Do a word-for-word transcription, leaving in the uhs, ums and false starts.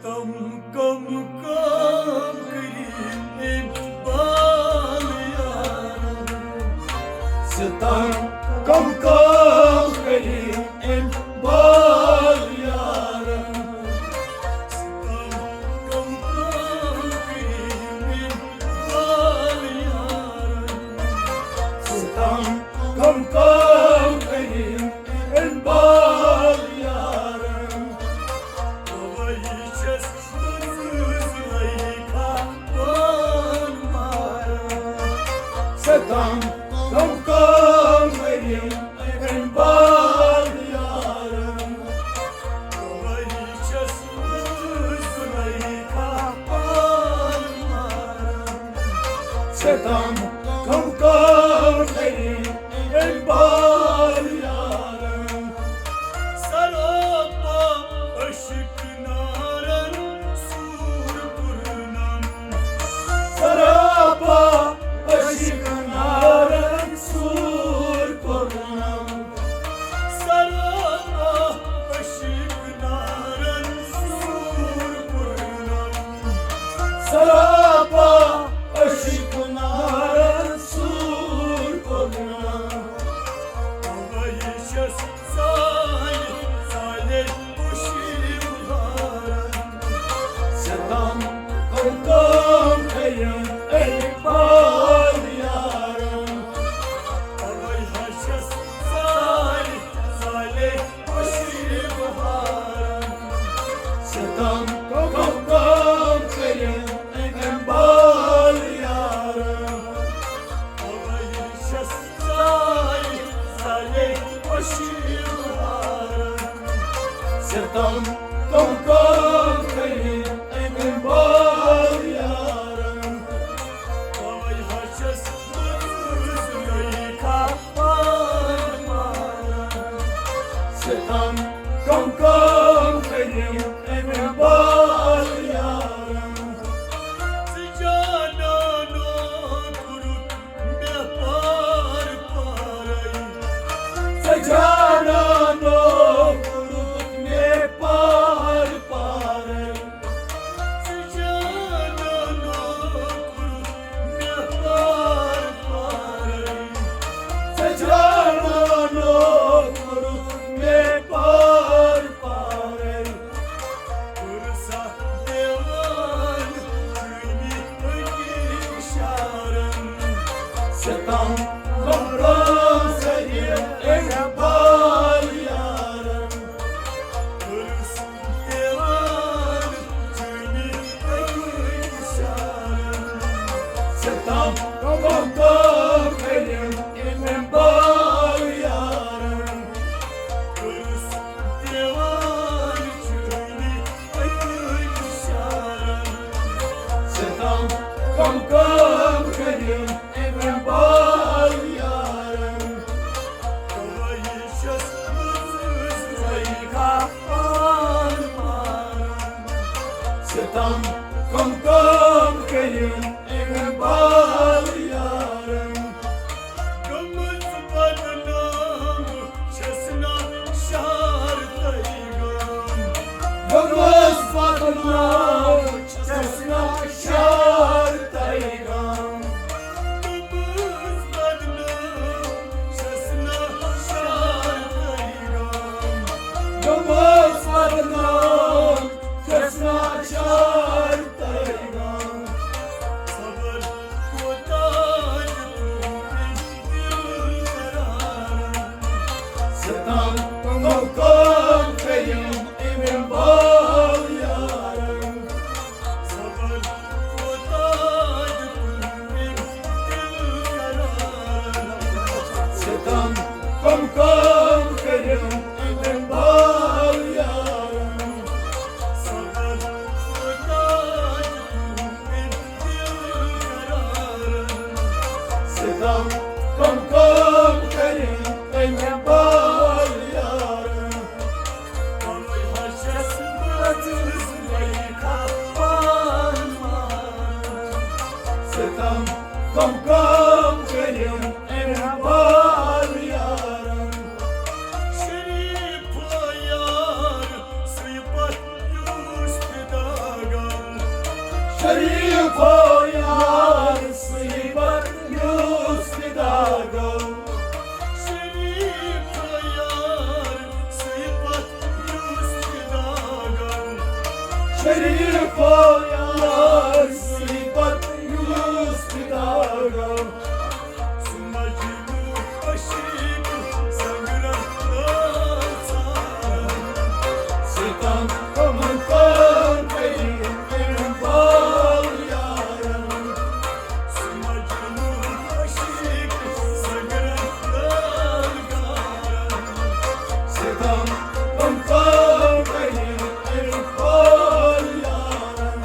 کم کم کم کٔرِم أمۍ بال یارن۔ ستم کم کم کٔرِم أمۍ بال یارن۔ ستم کم کم کٔرِم أمۍ بال یارن۔ ستم کم کم کٔرِم أمۍ بال یارن۔ توے چھَس بہٕ زٕے کھا پان ماران۔ ستم کم کم کٔرِم أمۍ بال یارن۔ توے چھَس بہٕ زٕے کھا پان ماران۔ ستم کم کم کٔرِم أمۍ بال یارن۔ سراپا عشق نارن سور پرنم۔ سراپا عشق نارن سور پرنم۔ سراپا عشق نارن سور پرنم۔ سراپا عشق نارن سور پرنم۔ توے چھَس سالے سالے خوشی بہارن۔ ستم کم کم کٔرِم أمۍ بال یارن۔ توے ہا چھَس سالے سالے خوشی بہارن۔ ستم کم کم کٔرِم أمۍ بال یارن۔ توے چھَس سالے سالے خوشی بہارن۔ ستم کم کم کٔرِم أمۍ بال یارن۔ توے ہا چھَس بہٕ زٕے کھا پان ماران۔ ستم کم کم کٔرِم أمۍ بال یارن۔ ژٕ جانانو کوٚرُتھ مےٚ پار پارے۔ ژٕ جانانو کوٚرُتھ مےٚ پار پارے۔ ژٕ جانانو کوٚرُتھ مےٚ پار پارے۔ ژٕ جانانو کوٚرُتھ مےٚ پار پارے۔ پرسا دیوان چٲنی أکۍ اِشارن۔ ستم لۄکڑو سرِ أمۍ بال یارن۔ پرس دیوان چٲنی أکۍ اِشارن۔ ستم کم کم کٔرِم أمۍ بال یارن۔ پرس دیوان چٲنی أکۍ اِشارن۔ ستم کم کم کٔرِم أمۍ بال یارن۔ توے چھَس بہٕ زٕے کھا پان ماران۔ ستم کم کم کٔرِم أمۍ بال یارن۔ گٔمٕژ بدنام چھَس نا شہر تہٕ گام۔ گٔمٕژ بدنام چھَس نا شہر تہٕ گام۔ گٔمٕژ بدنام چھَس نا شہر تہٕ گام۔ گٔمٕژ بدنام چھَس نا شہر تہٕ گام۔ شریفو یار صحبت یُس فدا گوٚو۔ شریفو یار صحبت یُس فدا گوٚو۔ شریفو یار صحبت یُس فدا گوٚو۔ سُہ مجنوٗن عشیٖق سنگرن ٲسان۔ ستم کم کم کٔرِو أمۍ بال یارن۔ سُہ مجنوٗن عشیٖق سنگرن ٲسان۔ ستم کم کم کٔرِو أمۍ بال یارن۔